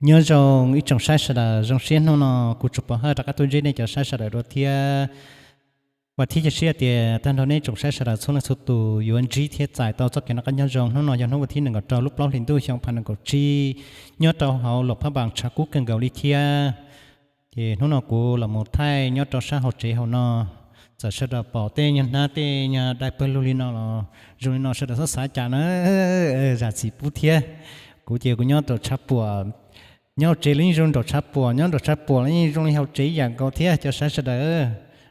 Nyob zoo ib tsoom saib sawv daws, zoo siab hnub no kuv Tsuas Pov Hawj rov qab tuaj ntsib nej cov saib sawv daws dua thiab. Vam thiab cia siab tias tag nrho nej tsoom saib sawv daws txhua leej txhua tus yuav ntsib thiab txais tau txoj kev noj qab nyob zoo. Hnub no yog hnub vas thib nees nkaum rau lub plaub hlis ntuj xyoo ob phav nees nkaum tsib, nyob rau hauv Luam Phab Npas tshav kub kawg nkaus li thiab. Ces hnub no kuv los mus thaij nyob rau sab hauv tsev hauv no. Txawm sawv daws pom tej nyuag hnab tej nyuag dai pawg lug li no los zoo li no sawv daws txhob xav cas na, zam txim pub thiab. Kuv ces kuv nyob rau tshav puam, nyob hauv tsev los yeej zoo nraum tshav puam, nyob nraum tshav puam los yeej zoo li hauv tsev ib yam nkaus thiab cov saib sawv daws.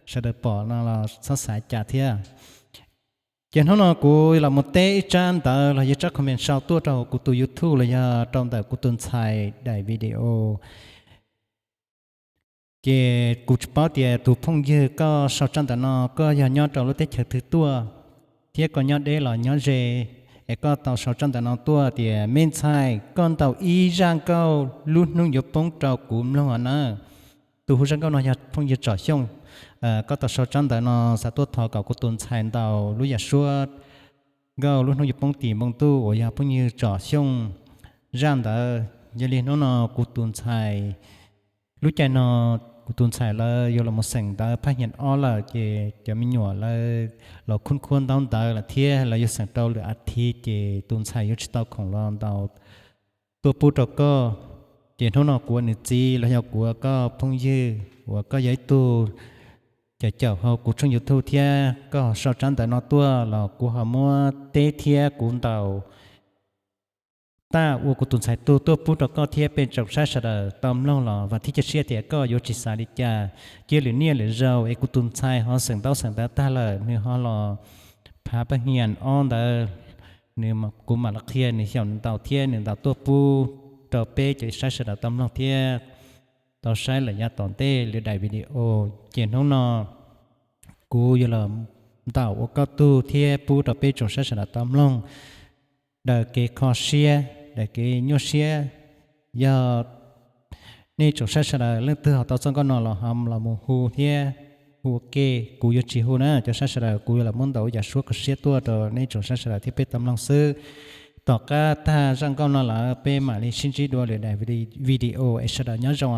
Sawv daws pom no los txhob xav cas thiab. Ces hnub no kuv los mus teb ib tsab ntawv los yog tsab comment sau tuaj rau hauv kuv tus YouTube los yog rau ntawm kuv tus ntxhais daim video. Ces kuv tsis paub tias tus phooj ywg koj sau tsab ntawv no koj yog nyob rau lub teb chaws twg tuaj, thiab koj nyob deb los nyob ze, es koj tau sau tsab ntawv no tuaj tias me ntxhais, koj ntaus ib zaj nkauj lub hnub yuav poob rau kuv mloog os na. Tus hu zaj nkauj no yog phooj ywg Tsom Xyooj. Koj tau sau tsab ntawv no xav tuaj thov kom kuv tus ntxhais ntaus lub yam suab nkauj lub hnub yuav poob tim npoo ntuj uas yog phooj ywg Tsom Xyooj zaj ntawd. Yog li hnub no kuv tus ntxhais, lub caij no kuv tus ntxhais lawv yuav los mus xeem ntawv phaj hias ob lawm, ces cov me nyuam lawv los khub khuab ntaub ntawv lawm thiab lawv yuav xeem rau lwm a thiv, ces tus ntxhais yuav tsis tau khoom los ntaus tuaj pub rau koj. Ces hnub no kuv ua nws txiv los yog kuv ua koj phooj ywg uas koj yog ib tug caum caum hauv kuv tshooj YouTube thiab koj ho sau tsab ntawv no tuaj los kuv ho muab teb thiab kuv ntaus tag ua kuv tus ntxhais tug tuaj pub rau koj thiab peb tsoom saib sawv daws tau mloog los vam thiab cia siab tias koj yuav tsis xav li cas. Cia lwm niaj lwm zaus es kuv tus ntxhais ho xeem ntaub xeem ntawv tag lawm nws ho los phav phaj hias ob ntawd, nws, kuv mam li qhia nws xyaum nws ntaus thiab nws ntaus tuaj pub rau peb cov saib sawv daws tau mloog thiab tau saib lawm yav tom ntej lwm daim video. Ces hnub no kuv yuav los ntaus ua koj tug thiab pub rau peb tsoom saib sawv daws tau mloog. Daws kev kho siab, daws kev nyuaj siab, yog nej tsoom saib sawv daws leej twg ho tau txoj nkauj no los ho los mus hu thiab hu ua ke. Kuv yuav tsis hu na cov saib sawv daws, kuv yuav los muab ntaus ua yam suab kho siab tuaj rau nej tsoom saib sawv daws thiab peb tau mloog xwb. Tom qab tag zaj nkauj no lawm peb mam li sib ntsib dua lwm daim video es sawv daws nyob zoo.